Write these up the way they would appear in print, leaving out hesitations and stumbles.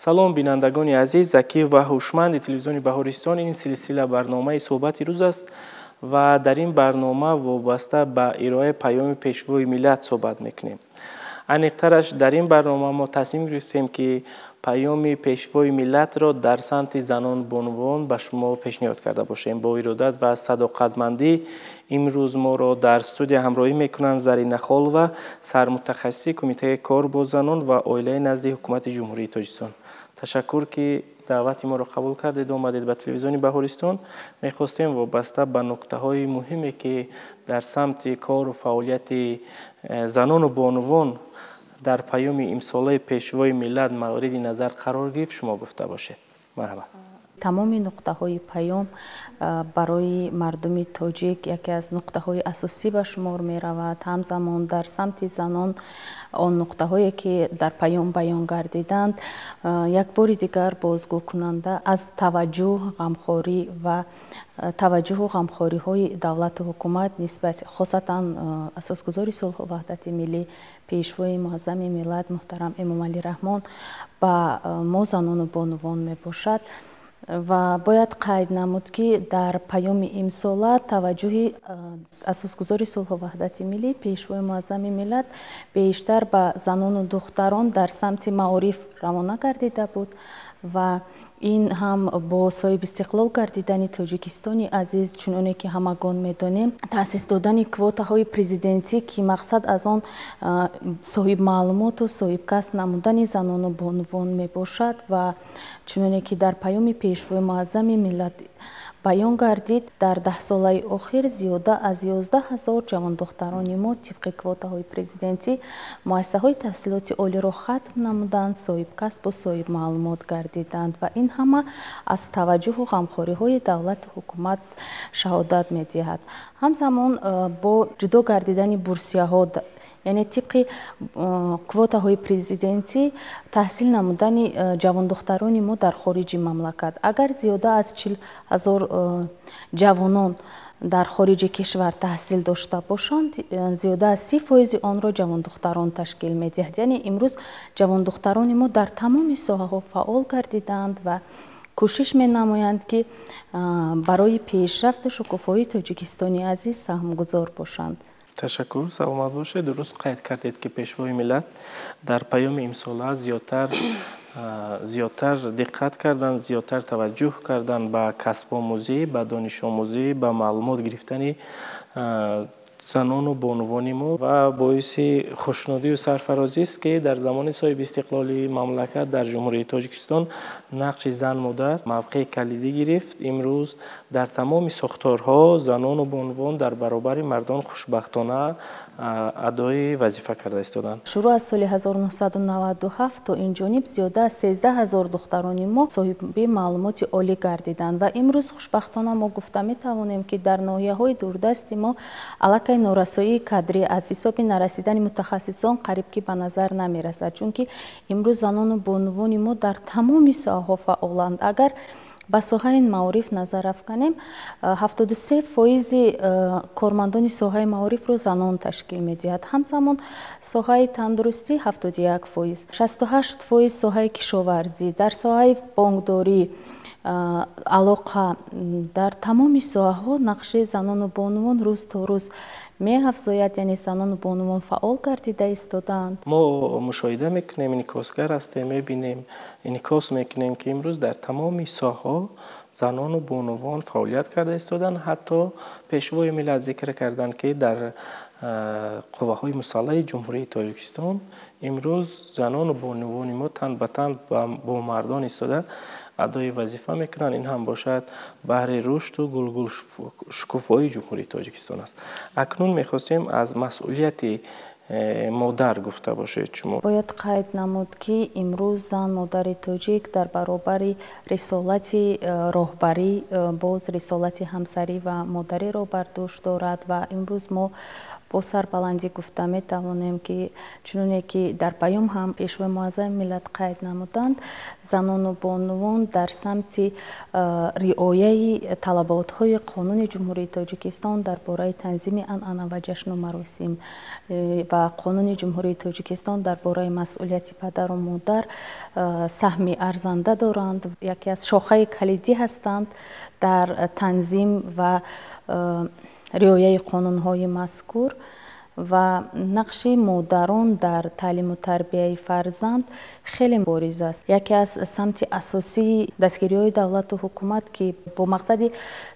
Салом, бинандагони азиз, закӣ ва ҳушманди телевизиони Баҳористон. Ин силсила барномаи суҳбати рӯз аст ва дар ин барнома вобаста ба ироаи паёми Пешвои миллат суҳбат мекунем. Аниқтараш, дар ин барнома мо тасмим гирифтем, ки паёми Пешвои миллатро дар самти занон, бонувон ба шумо пешниҳод карда бошем. Бо иродат ва садоқатмандӣ имрӯз моро дар студия ҳамроҳӣ мекунанд Зарина Холова, сармутахассиси Кумитаи кор бо занон ва оилаи назди Ҳукумати Ҷумҳурии Тоҷикистон. Ташаккур, ки даъвати моро қабул кардед, омадед ба телевизиони Баҳористон. Мехостем вобаста ба нуктаҳои муҳиме, ки дар самти кору фаъолияти занону бонувон дар паёми имсолаи Пешвои миллат мавриди назар қарор гирифт, шумо гуфта бошед. Марҳабат. Тамоми нуқтаҳои паём барои мардуми тоҷик яке аз нуқтаҳои асосӣ ба шумор меравад. Ҳамзамон дар самти занон он нуқтаҳое, ки дар паём баён гардиданд, як бори дигар бозгӯкунанда аз таваҷҷӯҳ, ғамхорӣ ва таваҷҷӯҳу ғамхориҳои давлату ҳукумат нисбат, хосатан асосгузори сулҳу ваҳдати миллӣ, Пешвои муаззами миллат муҳтарам Эмомалӣ Раҳмон ба мо занону бонувон мебошад. Ва бояд қайд намуд, ки дар паёми имсола таваҷҷӯҳи асосгузори сулҳу ваҳдати миллӣ, Пешвои муаззами миллат бештар ба занону духтарон дар самти маориф равона гардида буд ва ин ҳам бо соҳибистиқлол гардидани Тоҷикистони азиз, чуноне ки ҳамагон медонем, таъсис додани квотаҳои президентӣ, ки мақсад аз он соҳибмаълумоту соҳибкасб намудани занону бонувон мебошад. Ва чуноне ки дар паёми Пешвои муаззами миллат баён гардид, дар 10 солаи охир зиёда аз 11 000 ҷавондухтарони мо тибқи квотаҳои президентӣ муассисаҳои таҳсилоти олиро хатм намуданд, соҳибкасбу соҳибмаълумот гардиданд ва ин ҳама аз таваҷҷӯҳу ғамхориҳои давлату ҳукумат шаҳодат медиҳад. Ҳамзамон бо ҷудо гардидани бурсияҳо, яъне тибқи квотаҳои президентӣ таҳсил намудани ҷавондухтарони мо дар хориҷи мамлакат, агар зиёда аз 40 000 ҷавонон дар хориҷи кишвар таҳсил дошта бошанд, зиёда аз 30 фоизи онро ҷавондухтарон ташкил медиҳад. Яъне имрӯз ҷавондухтарони мо дар тамоми соҳаҳо фаъол гардидаанд ва кӯшиш менамоянд, ки барои пешрафту шукуфоии Тоҷикистони азиз саҳмгузор бошанд. Ташаккур, саломат бошед. Дуруст қайд кардед, ки Пешвои миллат дар паёми имсола зиёдтар диққат карданд, зиёдтар таваҷҷӯҳ карданд ба касбомӯзӣ, ба донишомӯзӣ, ба маълумот гирифтани занону бонувони мо. Ва боиси хушнудию сарфарозист, ки дар замони соҳибистиқлолии мамлакат дар Ҷумҳурии Тоҷикистон нақши зан модар мавқеи калидӣ гирифт. Имрӯз дар тамоми сохторҳо занону бонувон дар баробари мардон хушбахтона адои вазифа карда истоданд. Шурӯъ аз соли 1997 то ин ҷониб зиёда аз 13 000 духтарони мо соҳиби маълумоти олӣ гардиданд ва имрӯз хушбахтона мо гуфта метавонем, ки дар ноҳияҳои дурдасти мо аллакай норасоии кадрӣ аз ҳисоби нарасидани мутахассисон қариб ки ба назар намерасад, чунки имрӯз занону бонувони мо дар тамоми соҳаҳо фаъоланд. Агар ба соҳаи маориф назар афканем, 73 фоизи кормандони соҳаи маорифро занон ташкил медиҳад. Ҳамзамон соҳаи тандурустӣ 71 фоиз, 68 фоиз соҳаи кишоварзӣ, дар соҳаи бонкдорӣ, алоқа, дар тамоми соҳаҳо нақши занону бонувон рӯз то рӯз меафзояд, яъне занону бонувон фаъол гардида истодаанд. Мо мушоҳида мекунем, инъикосгар ҳастем, мебинем, инъикос мекунем, ки имрӯз дар тамоми соҳаҳо занону бонувон фаъолият карда истодаанд. Ҳатто Пешвои миллат зикр карданд, ки дар қувваҳои мусаллаҳи Ҷумҳурии Тоҷикистон имрӯз занону бонувони мо тан ба тан бо мардон истода адои вазифа мекунанд. Ин ҳам бошад, баҳри рушду гулгулшукуфоии Ҷумҳурии Тоҷикистон аст. Акнун мехостем аз масъулияти модар гуфта бошед шумо. Бояд қайд намуд, ки имрӯз зан модари тоҷик дар баробари рисолати роҳбарӣ боз рисолати ҳамсарӣ ва модариро бар дӯш дорад ва имрӯз мо Бо сарбаландӣ гуфта метавонем, ки чуноне ки дар паём ҳам Пешвои Муаззами миллат қайд намуданд, занону бонувон дар самти риояи талаботҳои Қонуни Ҷумҳурии Тоҷикистон дар бораи танзими анъана ва ҷашну маросим ва Қонуни Ҷумҳурии Тоҷикистон дар бораи масъулияти падару модар саҳми арзанда доранд, яке аз шохаи калидӣ ҳастанд дар танзим ва риояи қонунҳои мазкур. Ва нақши модарон дар таълиму тарбияи фарзанд хеле бориз аст. Яке аз самти асосии дастгириҳои давлату ҳукумат, ки бо мақсади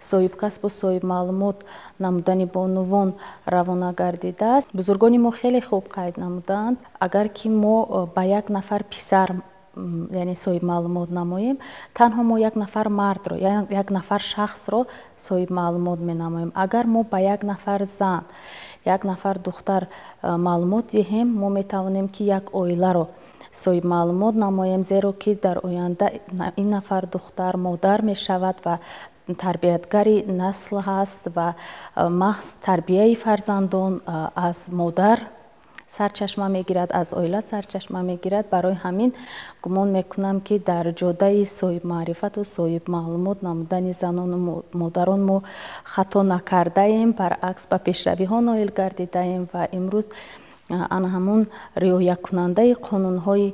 соҳибкасбу соҳибмаълумот намудани бонувон равона гардидааст, бузургони мо хеле хуб қайд намудаанд: агар ки мо ба як нафар писар, яъне соҳибмаълумот намоем, танҳо мо як нафар мардро, як нафар шахсро соҳибмаълумот менамоем. Агар мо ба як нафар зан, як нафар духтар маълумот диҳем, мо метавонем, ки як оиларо соҳибмаълумот намоем, зеро ки дар оянда ин нафар духтар модар мешавад ва тарбиятгари насл ҳаст, ва маҳз тарбияи фарзандон аз модар сарчашма мегирад, аз оила сарчашма мегирад. Барои ҳамин гумон мекунам, ки дар ҷодаи соҳибмаърифату соҳибмаълумот намудани занону модарон мо хато накардаем, баръакс, ба пешравиҳо ноил гардидаем. Ва имрӯз ана ҳамун риоякунандаи қонунҳои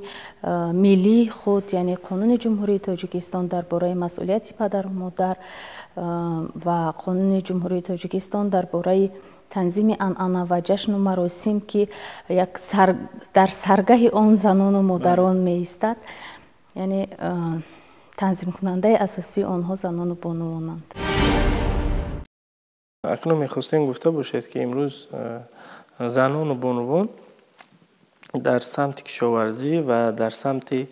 миллии худ, яъне Қонуни Ҷумҳурии Тоҷикистон дар бораи масъулияти падару модар ва Қонуни Ҷумҳурии Тоҷикистон дар бораи танзими анъана ва ҷашну маросим, ки як дар саргаҳи он занону модарон меистад, яъне танзимкунандаи асосии онҳо занону бонувонанд. Акнун мехостем гуфта бошед, ки имрӯз занону бонувон дар самти кишоварзӣ ва дар самти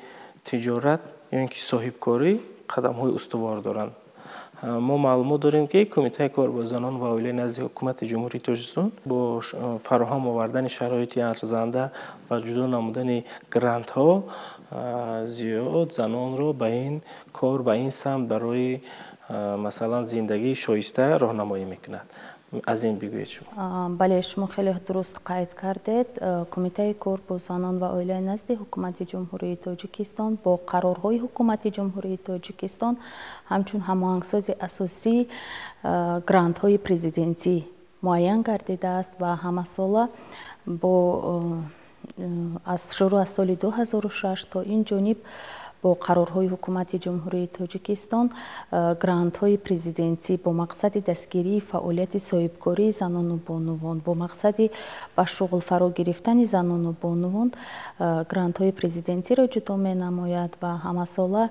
тиҷорат ё ин ки соҳибкорӣ қадамҳои устувор доранд. Мо маълумот дорем, ки Кумитаи кор бо занон ва оилаи назди Ҳукумати Ҷумҳурии Тоҷикистон бо фароҳам овардани шароити арзанда ва ҷудо намудани грантҳо зиёд занонро ба ин кор, ба ин самт барои, масалан, зиндагии шоиста роҳнамоӣ мекунад. Аз ин бигӯед шумо. Бале, шумо хеле дуруст қайд кардед. Кумитаи кор бо занон ва оилаи назди Ҳукумати Ҷумҳурии Тоҷикистон бо қарорҳои Ҳукумати Ҷумҳурии Тоҷикистон ҳамчун ҳамоҳангсози асосии грантҳои президентӣ муайян гардидааст ва ҳамасола бо аз шурӯъ аз соли 2006 то ин ҷониб бо қарорҳои Ҳукумати Ҷумҳурии Тоҷикистон грантҳои президентӣ бо мақсади дастгирии фаъолияти соҳибкории занону бонувон, бо мақсади ба шуғл фаро гирифтани занону бонувон грантҳои президентиро ҷудо менамояд. Ва ҳамасола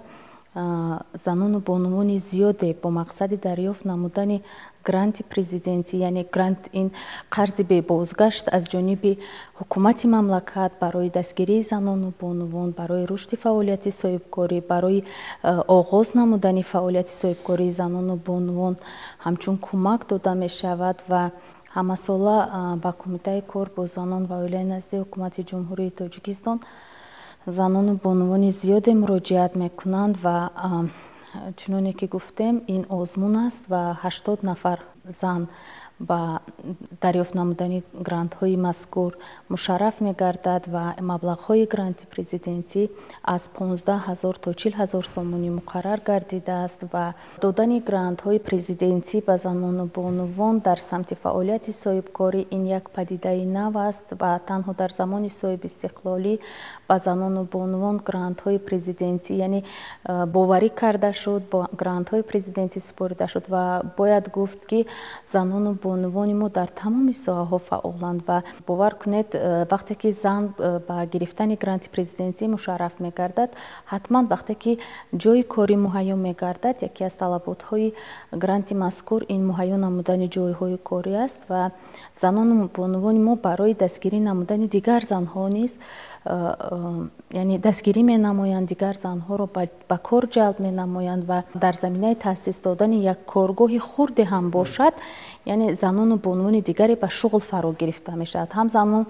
занону бонувони зиёде бо мақсади дарёфт намудани гранти президентӣ, яъне грант ин қарзи бебозгашт аз ҷониби ҳукумати мамлакат барои дастгирии занону бонувон, барои рушди фаъолияти соҳибкорӣ, барои оғоз намудани фаъолияти соҳибкории занону бонувон ҳамчун кӯмак дода мешавад. Ва ҳамасола ба Кумитаи кор бо занон ва оилаи назди Ҳукумати Ҷумҳурии Тоҷикистон занону бонувони зиёде муроҷиат мекунанд. Ва чуноне ки гуфтем, ин озмун аст ва 80 нафар зан ба дарёфт намудани грантҳои мазкур мушарраф мегардад ва маблағҳои гранти президентӣ аз 15 ҳазор то 40 ҳазор сомонӣ муқаррар гардидааст. Ва додани грантҳои президентӣ ба занону бонувон дар самти фаъолияти соҳибкорӣ ин як падидаи нав аст ва танҳо дар замони соҳибистиқлолӣ ба занону бонувон грантҳои президентӣ, яъне боварӣ карда шуд, бо грантҳои президентӣ супорида шуд. Ва бояд гуфт, ки занону бонувони мо дар тамоми соҳаҳо фаъоланд. Ва бовар кунед, вақте ки зан ба гирифтани гранти президентӣ мушарраф мегардад, ҳатман вақте ки ҷойи корӣ муҳайё мегардад, яке аз талаботҳои гранти мазкур ин муҳайё намудани ҷойҳои корӣ аст. Ва занону бонувони мо барои дастгирӣ намудани дигар занҳо низ, яъне дастгирӣ менамоянд, дигар занҳоро ба кор ҷалб менамоянд ва дар заминаи таъсис додани як коргоҳи хурде ҳам бошад, яъне занону бонувони дигаре ба шуғл фаро гирифта мешавад. Ҳам занон,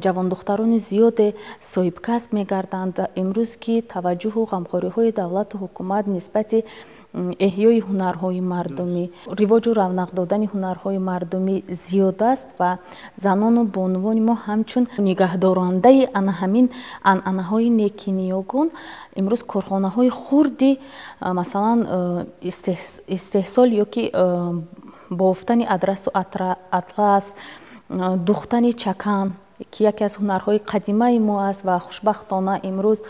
ҷавондухтарони зиёде соҳибкасб мегарданд. Имрӯз ки таваҷҷӯҳу ғамхориҳои давлату ҳукумат нисбати эҳёи ҳунарҳои мардумӣ, ривоҷу равнақ додани ҳунарҳои мардумӣ зиёд аст ва занону бонувони мо ҳамчун нигаҳдорандаи ана ҳамин анъанаҳои неки ниёгон имрӯз корхонаҳои хурди, масалан, истеҳсол ё ки бофтани адрасу атлас, духтани чакан, ки яке аз ҳунарҳои қадимаи мо аст ва хушбахтона имрӯз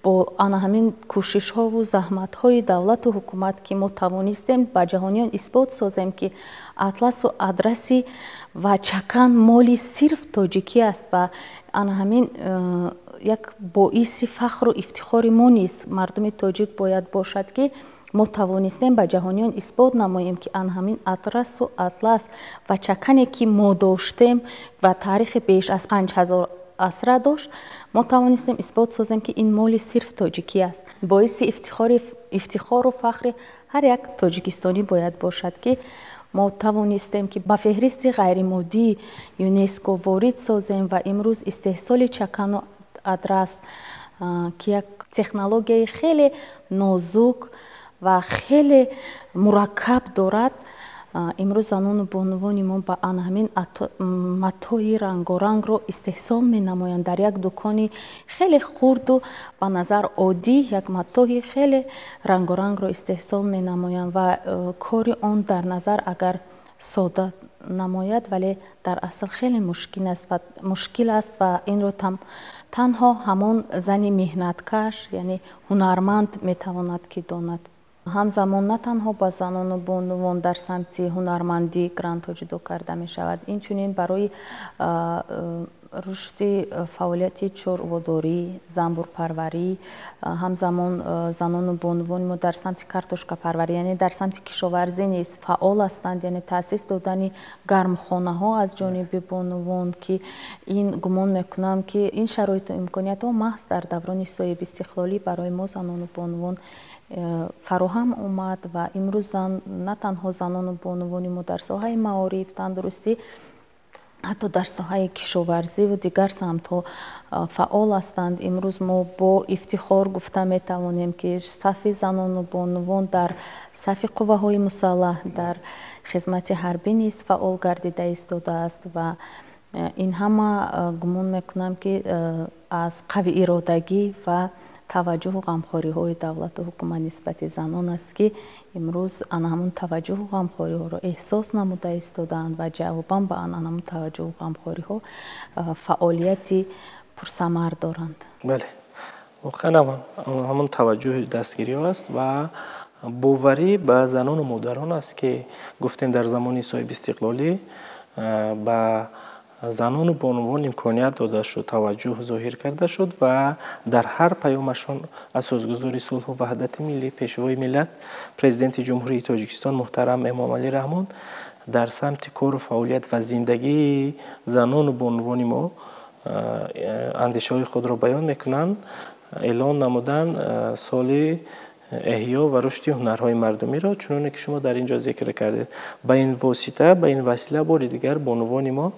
бо ана ҳамин кӯшишҳову заҳматҳои давлату ҳукумат, ки мо тавонистем ба ҷаҳониён исбот созем, ки атласу адраси ва чакан моли сирф тоҷикӣ аст ва ана ҳамин як боиси фахру ифтихори мо низ мардуми тоҷик бояд бошад, ки мо тавонистем ба ҷаҳониён исбот намоем, ки ан ҳамин атрасу атлас ва чакане, ки мо доштем ва таърихи беш аз 5000 асра дошт, мо тавонистем исбот созем, ки ин моли сирф тоҷикӣ аст. Боиси ифтихору фахри ҳар як тоҷикистонӣ бояд бошад, ки мо тавонистем, ки ба феҳристи ғайримоддии ЮНЕСКО ворид созем ва имрӯз истеҳсоли чакану адрас, ки як технологияи хеле нозук ва хеле мураккаб дорад, имрӯз занону бонувони мо ба ана ҳамин матои рангорангро истеҳсол менамоянд. Дар як дукони хеле хурду ба назар оддӣ як матои хеле рангорангро истеҳсол менамоянд ва кори он дар назар агар сода намояд, вале дар асл хеле мушкил аст ва инро танҳо ҳамон зани меҳнаткаш, яъне ҳунарманд метавонад, ки донад. Ҳамзамон на танҳо ба занону бонувон дар самти ҳунармандӣ грантҳо ҷудо карда мешавад, инчунин барои рушди фаъолияти чорводорӣ, занбурпарварӣ, ҳамзамон занону бонувони мо дар самти картошкапарварӣ, яъне дар самти кишоварзӣ низ фаъол ҳастанд, яъне таъсис додани гармхонаҳо аз ҷониби бонувон, ки ин гумон мекунам, ки ин шароиту имкониятҳо маҳз дар даврони соҳибистиқлолӣ барои мо занону бонувон фароҳам омад ва имрӯз на танҳо занону бонувони мо дар соҳаи маориф, тандурустӣ, ҳатто дар соҳаи кишоварзиву дигар самтҳо фаъол ҳастанд. Имрӯз мо бо ифтихор гуфта метавонем, ки сафи занону бонувон дар сафи қувваҳои мусаллаҳ, дар хизмати ҳарбӣ низ фаъол гардида истодааст ва ин ҳама гумон мекунам, ки аз қавииродагӣ ва таваҷҷӯҳу ғамхориҳои давлату ҳукумат нисбати занон аст, ки имрӯз ана ҳамун таваҷҷӯҳу ғамхориҳоро эҳсос намуда истодаанд ва ҷавобан ба ана ҳамун таваҷҷӯҳу ғамхориҳо фаъолияти пурсамар доранд. Бале, воқеан ҳамун таваҷҷӯҳи дастгириҳо аст ва боварӣ ба занону модарон аст, ки гуфтем, дар замони соҳибистиқлолӣ ба занону бонувон имконият дода шуд, таваҷҷӯҳ зоҳир карда шуд ва дар ҳар паёмашон асосгузори сулҳу ваҳдати миллӣ, Пешвои миллат, Президенти Ҷумҳурии Тоҷикистон муҳтарам Эмомалӣ Раҳмон дар самти кору фаъолият ва зиндагии занону бонувони мо андешаҳои худро баён мекунанд. Эълон намуданд соли эҳё ва рушди ҳунарҳои мардумиро, чуноне ки шумо дар ин ҷо зикр кардед. Ба ин восита, ба ин васила бори дигар бонувони мо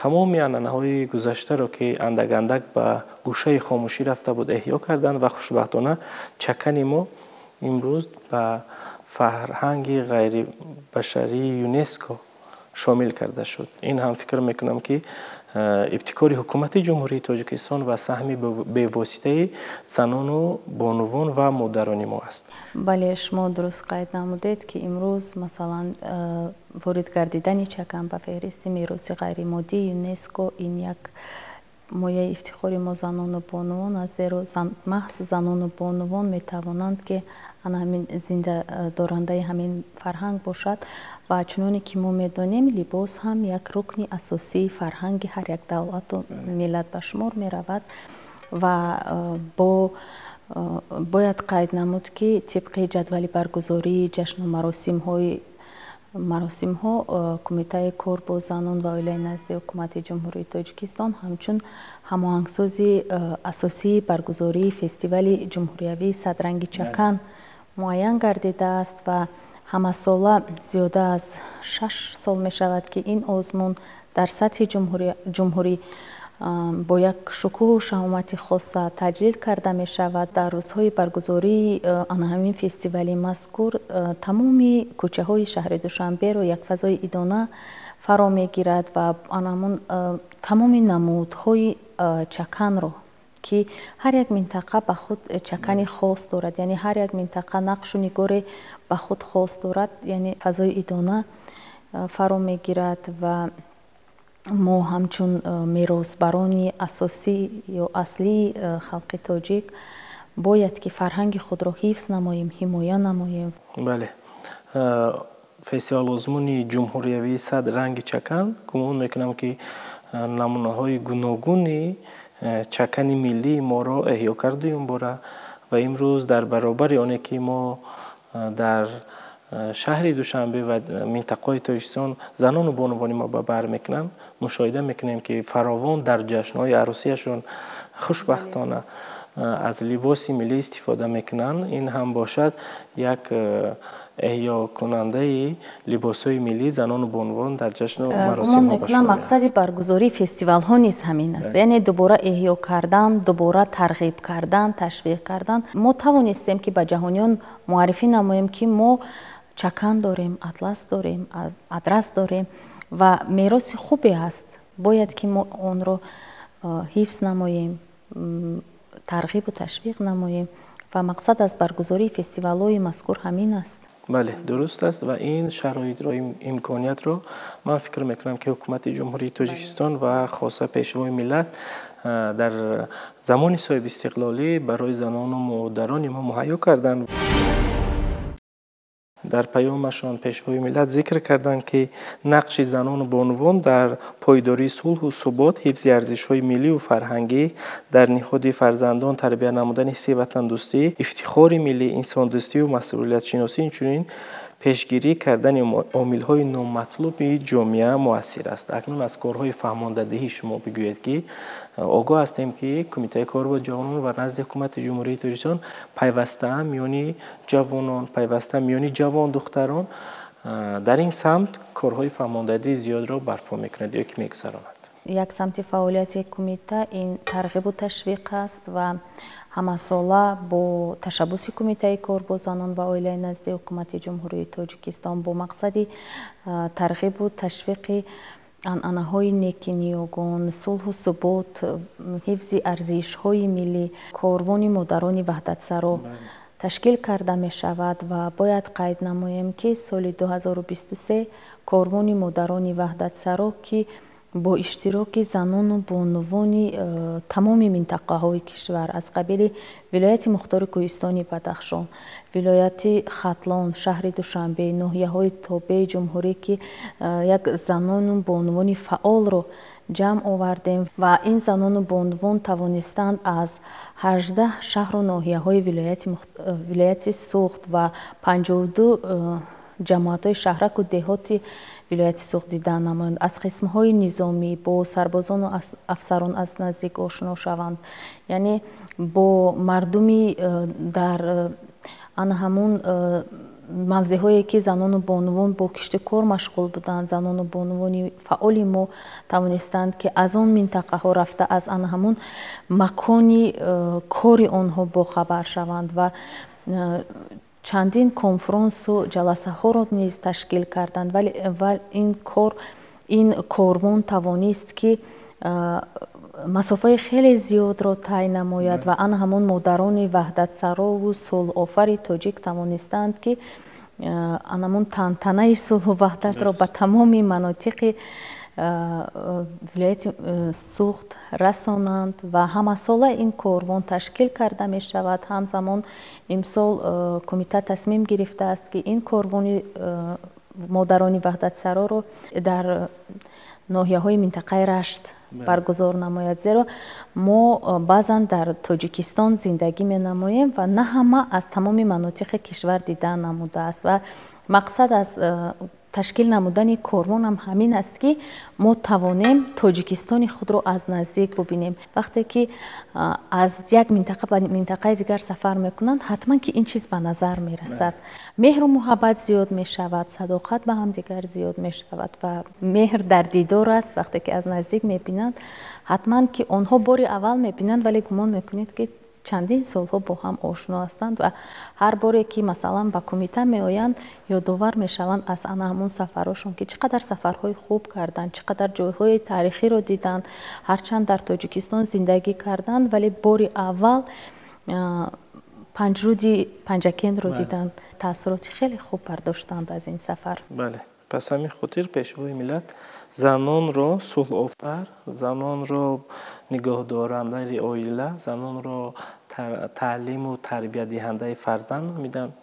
тамоми анъанаҳои гузаштаро, ки андак андак ба гӯшаи хомӯшӣ рафта буд, эҳё карданд ва хушбахтона чакани мо имрӯз ба фарҳанги ғайрибашарии ЮНЕСКО шомил карда шуд. Ин ҳам фикр мекунам, ки ибтикори ҳукумати Ҷумҳурии Тоҷикистон ва саҳми бевоситаи занону бонувон ва модарони мо аст. Бале, шумо дуруст қайд намудед, ки имрӯз, масалан, ворид гардидани чакан ба феҳристи мероси ғайримоддии ЮНЕСКО ин як мояи ифтихори мо занону бонувон аст, зеро маҳз занону бонувон метавонанд, ки ана ҳамин зиндадорандаи ҳамин фарҳанг бошад. Ва чуноне ки мо медонем, либос ҳам як рукни асосии фарҳанги ҳар як давлату миллат ба шумор меравад ва бо бояд қайд намуд, ки тибқи ҷадвали баргузории ҷашну маросимҳо Кумитаи кор бо занон ва оилаи назди Ҳукумати Ҷумҳурии Тоҷикистон ҳамчун ҳамоҳангсози асосии баргузории фестивали ҷумҳуриявии «Садранги чакан» муайян гардидааст ва ҳамасола зиёда аз 6 сол мешавад, ки ин озмун дар сатҳи ҷумҳурӣ Бо як шукӯҳу шаҳомати хоса таҷлил карда мешавад. Дар рӯзҳои баргузории ана ҳамин фестивали мазкур тамоми кӯчаҳои шаҳри Душанберо як фазои идона фаро мегирад ва ана ҳамон тамоми намудҳои чаканро, ки ҳар як минтақа ба худ чакани хос дорад, яъне ҳар як минтақа нақшу нигоре ба худ хос дорад, яъне фазои идона фаро мегирад. Ва мо ҳамчун меросбарони асосӣ ё аслии халқи тоҷик бояд ки фарҳанги худро ҳифз намоем, ҳимоя намоем. Бале, фестивал озмуни ҷумҳуриявии «Сад ранги чакан», гумон мекунам, ки намунаҳои гуногуни чакани миллии моро эҳё карду бора. Ва имрӯз дар баробари оне ки мо дар шаҳри Душанбе ва минтақаҳои Тоҷикистон занону бонувони мо ба бар мекунанд, мушоҳида мекунем, ки фаровон дар ҷашнҳои арӯсияшон хушбахтона аз либоси миллӣ истифода мекунанд. Ин ҳам бошад як эҳёкунандаи либосҳои миллии занону бонувон дар ҷашну маросимҳо. Гумон мекунам, мақсади баргузории фестивалҳо низ ҳамин аст, яъне дубора эҳё кардан, дубора тарғиб кардан, ташвиқ кардан. Мо тавонистем, ки ба ҷаҳониён муаррифӣ намоем, ки мо чакан дорем, атлас дорем, адрас дорем ва мероси хубе аст. Бояд ки мо онро ҳифз намоем, тарғибу ташвиқ намоем ва мақсад аз баргузории фестивалҳои мазкур ҳамин аст. Бале, дуруст аст. Ва ин шароитро, имкониятро ман фикр мекунам, ки ҳукумати Ҷумҳурии Тоҷикистон ва хоса Пешвои миллат дар замони соҳибистиқлолӣ барои занону модарони мо муҳайё карданд. Дар паёмашон Пешвои миллат зикр карданд, ки нақши занону бонувон дар пойдории сулҳу субот, ҳифзи арзишҳои миллию фарҳангӣ, дар ниҳоди фарзандон тарбия намудани ҳисси ватандӯстӣ, ифтихори миллӣ, инсондӯстию масъулиятшиносӣ, инчунин пешгирӣ кардани омилҳои номатлуби ҷомеа муассир аст. Акнун аз корҳои фаҳмондадиҳии шумо бигӯед, ки огоҳ ҳастем, ки Кумитаи кор бо ҷавонон ва назди ҳукумати Ҷумҳурии Тоҷикистон пайваста миёни ҷавонон, пайваста миёни ҷавондухтарон дар ин самт корҳои фаҳмондадиҳии зиёдро барпо мекунад ё ки мегузаронад. Як самти фаъолияти кумита ин тарғибу ташвиқ аст ва ҳамасола бо ташаббуси Кумитаи кор бо занон ва оилаи назди ҳукумати Ҷумҳурии Тоҷикистон бо мақсади тарғибу ташвиқи анъанаҳои неки ниёгон, сулҳу субот, ҳифзи арзишҳои миллӣ корвони модарони ваҳдатсаро ташкил карда мешавад. Ва бояд қайд намоем, ки соли 2023 корвони модарони ваҳдатсаро, ки бо иштироки занону бонувони тамоми минтақаҳои кишвар аз қабили вилояти мухтори Кӯҳистони Бадахшон, вилояти Хатлон, шаҳри Душанбе, ноҳияҳои тобеи ҷумҳурӣ, ки як занону бонувони фаъолро ҷамъ овардем ва ин занону бонувон тавонистанд аз 18 шаҳру ноҳияҳои вилояти Суғд ва 52 ҷамоатҳои шаҳраку деҳоти вилояти Суғд дида намоянд, аз қисмҳои низомӣ бо сарбозону афсарон аз наздик ошно шаванд, яъне бо мардуми дар ана ҳамун мавзеъҳое, ки занону бонувон бо киштикор машғул буданд. Занону бонувони фаъоли мо тавонистанд, ки аз он минтақаҳо рафта, аз ана ҳамун макони кори онҳо бохабар шаванд ва чандин конфронсу ҷаласаҳоро низ ташкил карданд. Вале ин кор, ин корвон тавонист, ки масофаи хеле зиёдро тай намояд ва ана ҳамон модарони ваҳдатсарову сулҳофари тоҷик тавонистанд, ки анамон тантанаи сулҳу ваҳдатро ба тамоми манотиқи вилояти Суғд расонанд. Ва ҳамасола ин корвон ташкил карда мешавад. Ҳамзамон имсол кумита тасмим гирифтааст, ки ин корвони модарони ваҳдатсароро дар ноҳияҳои минтақаи Рашт баргузор намояд, зеро мо баъзан дар Тоҷикистон зиндагӣ менамоем ва на ҳама аз тамоми манотиқи кишвар дида намудааст. Ва мақсад аз Ташкил намудани корвон ҳам ҳамин аст, ки мо тавонем Тоҷикистони худро аз наздик бубинем. Вақте ки аз як минтақа ба минтақаи дигар сафар мекунанд, ҳатман ки ин чиз ба назар мерасад. Меҳру муҳаббат зиёд мешавад, садоқат ба ҳамдигар зиёд мешавад ва меҳр дар дидор аст. Вақте ки аз наздик мебинанд, ҳатман ки онҳо бори аввал мебинанд, вале гумон мекунед, ки чандин солҳо бо ҳам ошно ҳастанд ва ҳар боре ки масалан ба кумита меоянд, ёдовар мешаванд аз ана ҳамон сафарҳошон, ки чӣ қадар сафарҳои хуб карданд, чӣ қадар ҷойҳои таърихиро диданд. Ҳарчанд дар Тоҷикистон зиндагӣ карданд, вале бори аввал Панҷруди Панҷакентро диданд, таассуроти хеле хуб бардоштанд аз ин сафар. Бале, пас ҳамин хотир Пешвои миллат занонро сулҳофар, занонро нигоҳдорандаи оила, занонро таълиму тарбиятдиҳандаи фарзанд номиданд.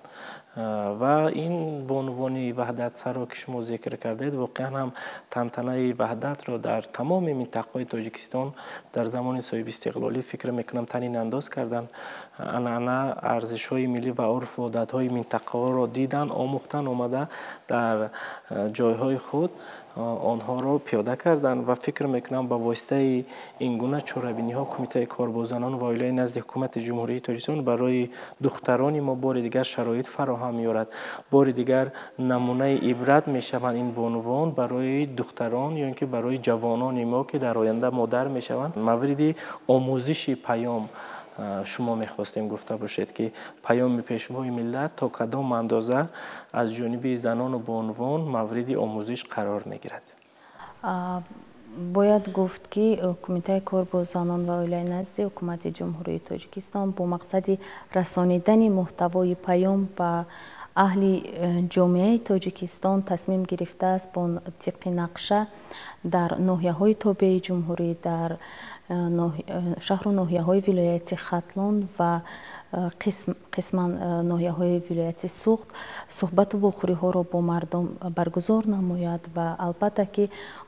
Ва ин бонувони ваҳдатсаро, ки шумо зикр кардед, воқеан ҳам тантанаи ваҳдатро дар тамоми минтақаҳои Тоҷикистон дар замони соҳибистиқлолӣ, фикр мекунам, танинандоз карданд. Анъана, арзишҳои миллӣ ва урфу одатҳои минтақаҳоро дидан, омӯхтан, омада дар ҷойҳои худ онҳоро пиёда карданд. Ва фикр мекунам, ба воситаи ин гуна чорабиниҳо Кумитаи кор бо занон ва оилаи назди Ҳукумати Ҷумҳурии Тоҷикистон барои духтарони мо бори дигар шароит фароҳам меорад, бори дигар намунаи ибрат мешаванд ин бонувон барои духтарон ё ин ки барои ҷавонони мо, ки дар оянда модар мешаванд. Мавриди омӯзиши паём шумо мехостем гуфта бошед, ки паёми Пешвои миллат то кадом андоза аз ҷониби занону бонувон мавриди омӯзиш қарор мегирад? Бояд гуфт, ки Кумитаи кор бо занон ва оилаи назди Ҳукумати Ҷумҳурии Тоҷикистон бо мақсади расонидани муҳтавои паём ба аҳли ҷомеаи Тоҷикистон тасмим гирифтааст бо тибқи нақша дар ноҳияҳои тобеи ҷумҳурӣ, дар шаҳру ноҳияҳои вилояти Хатлон ва қисман ноҳияҳои вилояти Суғд суҳбату вохӯриҳоро бо мардум баргузор намояд. Ва албатта ки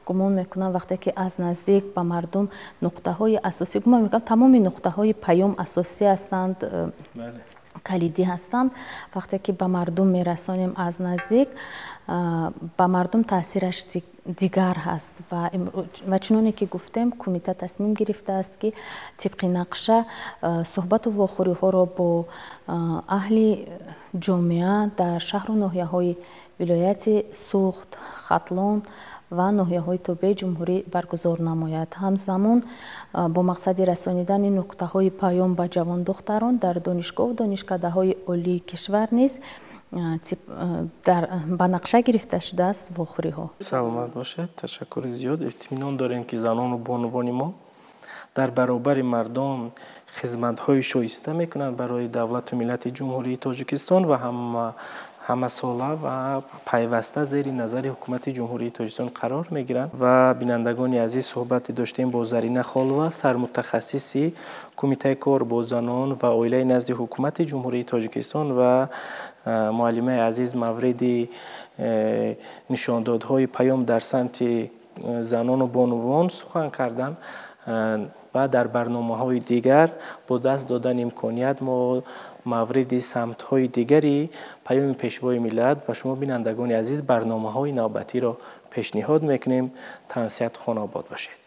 гумон мекунам, вақте ки аз наздик ба мардум нуқтаҳои асосӣ, гумон мекунам, тамоми нуқтаҳои паём асосӣ ҳастанд, калидӣ ҳастанд, вақте ки ба мардум мерасонем аз наздик, ба мардум таъсираш дигар ҳаст. Ва чуноне ки гуфтем, кумита тасмим гирифтааст, ки тибқи нақша суҳбату вохӯриҳоро бо аҳли ҷомеа дар шаҳру ноҳияҳои вилояти Суғд, Хатлон ва ноҳияҳои тобеи ҷумҳурӣ баргузор намояд. Ҳамзамон бо мақсади расонидани нуқтаҳои паём ба ҷавондухтарон дар донишгоҳу донишкадаҳои олии кишвар низ ба нақша гирифта шудааст вохӯриҳо. Саломат бошед, ташаккури зиёд. Итминон дорем, ки занону бонувони мо дар баробари мардон хизматҳои шоиста мекунанд барои давлату миллати Ҷумҳурии Тоҷикистон ва ҳамасола ва пайваста зери назари Ҳукумати Ҷумҳурии Тоҷикистон қарор мегиранд. Ва бинандагони азиз, суҳбате доштем бо Зарина Холова, сармутахассиси Кумитаи кор бо занон ва оилаи назди Ҳукумати Ҷумҳурии Тоҷикистон, ва муаллимаи азиз мавриди нишондодҳои паём дар самти занону бонувон сухан карданд. Ва дар барномаҳои дигар бо даст додани имконият мо мавриди самтҳои дигари паёми Пешвои миллат ба шумо, бинандагони азиз, барномаҳои навбатиро пешниҳод мекунем. Тансиҳату хонаобод бошед.